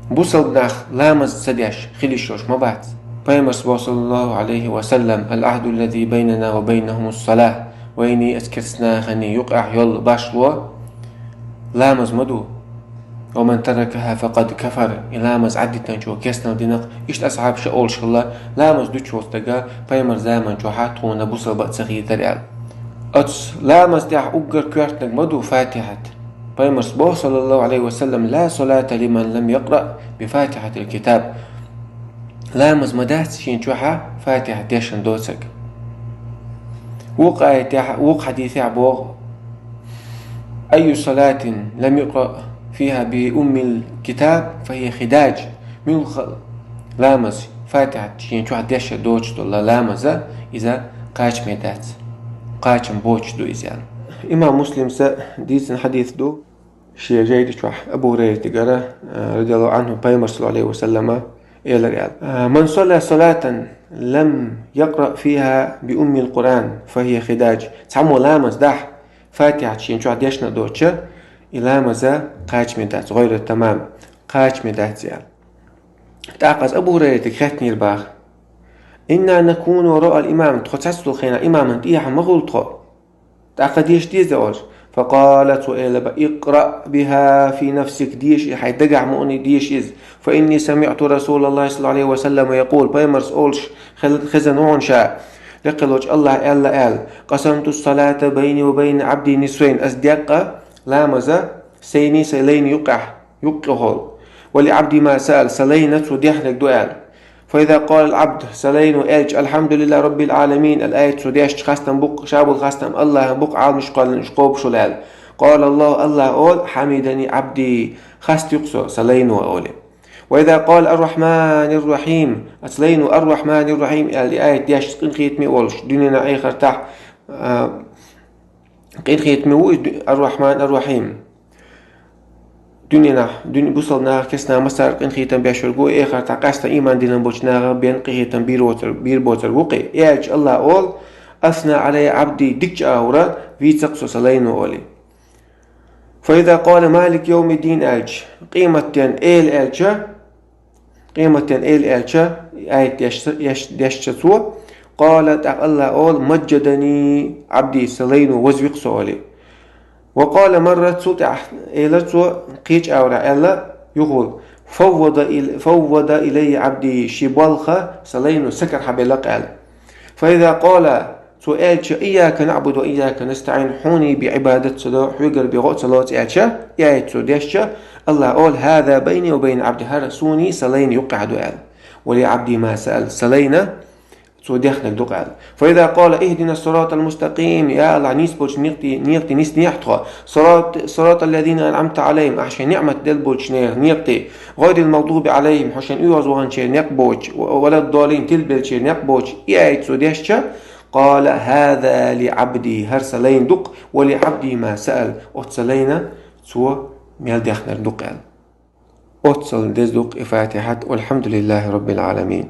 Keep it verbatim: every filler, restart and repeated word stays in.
Бусалба нах ламаз ца деш хила йиш йолуш ма бац. Пайхамарс боху, саллаллаху Ӏалайхи ва саллам: «Ал-Ӏахду аллази байнана ва байнахумус-салах», вайний ас керстанаханий юкъахь йолу башло ламаз ма ду. «Ва ман таракаха факъад кафар», и ламаз Ӏаддитанчо керстанал динарг. Иштта асхьабаша олуш хилла, ламаз дуьтуш волу стага пайхамар заман чохьа тхуна бусалба а ца хийтара аьлла. Оцу ламаз тӀехь уггар коьртаниг ма ду Фатихьат. Пайхамарс боху, саллаллаху Ӏалайхи ва саллам: «Ла салата лиман лам якъраъ би Фатихьатил китаб». Ламаз ма дац шен чохьа Фатихьа дешна доцург. Вукху аятехь, вукху хьадисехь боху: «Айю салатин лам юкъраъ фиха би уммил китаб, фахия хидаж». Муьлхха ламаз Фатихьат шен чохь дешна доцуш долу ламаза, иза кхачаме дац. Кхачам боцуш ду иза аьлла. Имам Муслимса дийцина хьадис ду, шен жайна чохь Абу Хурайратигара, радияллаху Ӏанху, пайхамар, саллаллаху Ӏалайхи ва саллама, элира аьлла: «Ман салла салатан лам якъраъ фиха би уммил Къуръан, фахия хидаж». Цхьаммо ламаз дахь, Фатихьат шен чохь дешна доцуча, и ламаза кхачаме дац, гӀайра тамам, кхачаме дац аьлла. ТӀаккха аса Абу Хурайратига хаьттинера боху: «Инна накуну вараал имам», тхо цхьацца долу хенахь имаман тӀехьа ма хуьлу тхо. ТӀаккха деша деза олуш. Факъала, цо элира: «Икъраъ биха фи нафсик», деша и хьайн дагахь мукъане деша иза. «Фа инни самиъту Расулаллахи саллаллаху Ӏалайхи ва саллама якъул», пайхамарс олуш хел-, хезна ву хьуна ша, лекха волчу Аллаха аьлла аьлла: «Къасамту салата байни ва байна Ӏабди нисфайн», ас декъна ламаза сайний сан лайна юккъехь, юккъехула. «Ва ли Ӏабди ма саал», сан лайна цо дехнарг ду аьлла. «Фа иза къала ал-Ӏабд», сан лайно аьлча: «Алхьамдулиллахи раббил Ӏаламин», аьлла аят цо дешча, хастам бу-кх, ша болу хастам Аллахьан бу-кх, Ӏаламаш кхоьллина уьш кхобуш волу аьлла. «Къала Аллаху», Аллаха олу: «Хьамидани Ӏабди», хастийна со сан лайно, олий. «Ва иза къала ар-Рахьманир-Рахьим», аса лайно «ар-Рахьманир-Рахьим» аьлла и аят дешча, къинхетаме волуш, дуьненахь, эхартахь, а, къинхетаме ву иза ду-, ар-Рахьман ар-Рахьим. Дуьненахь, дуьне-, бусалба нахах керстанах массара къинхетам беш верг ву, эхартахь къаьсттина ийман дина болчу нахах бен къинхетам бийр воцург, бийр боцург ву-кх и. И аьлча Аллаха олу: «Асна Ӏалайя Ӏабди», дикачу агӀора вийца-кх со сан лайно, олий. «Фа иза къала Малик йовмиддин», аьлча, къематден эла аьлча, къематден эла аьлча, аят дешча, еш-, дешча цо, къала, тӀаккха Аллаха олу: «Маджадани Ӏабди», сан лайно вазвира-кх со, олий. «Ва къала маррат», цул тӀаьхьа элира цо кхечу агӀора аьлла юхула: «Фаввада ил-, фаввада илайя Ӏабди», шен болх сан лайно са карахь белла-кх аьлла. «Фа иза къала», цо аьлча: «Ийяка наӀбуду ва ийяка настаӀин», хьуний бен Ӏибадат ца до, хьоьгара бен гӀо а ца лоцу аьлча, и аят цо дешча, Аллаха олу: «ХӀаза байни ва байна Ӏабди», хӀара суний сан лайна юккъехь ду аьлла. «Ва ли Ӏабди ма саал», сан лайна цо дехнарг ду-кх аьлла. «Фа иза къала: Ихдина ссиратал мустакъим», я Аллах, нийса болчу некъа тӀе, некъа тӀе нисдехьа тхо. «Сират-, сиратал лазина анӀамта Ӏалайхим», ахь шайн ниӀмат делла болчу нехан некъа тӀе. «ГӀайрил магъдуби Ӏалайхим», хьо шайна оьгӀаз ваханчеран некъ боцуш, «ва-, ва ладдаллин», тилбеллачеран некъ боцуш, и аят цо дешча, «Къала: хӀаза ли Ӏабди», хӀара сан лайна ду-кх, «ва ли Ӏабди ма саал», оцу сан лайна цо мел дехнарг ду-кх аьлла. Оццул деза ду-кх и Фатихьат, «Валхьамдулиллахи раббил Ӏаламин».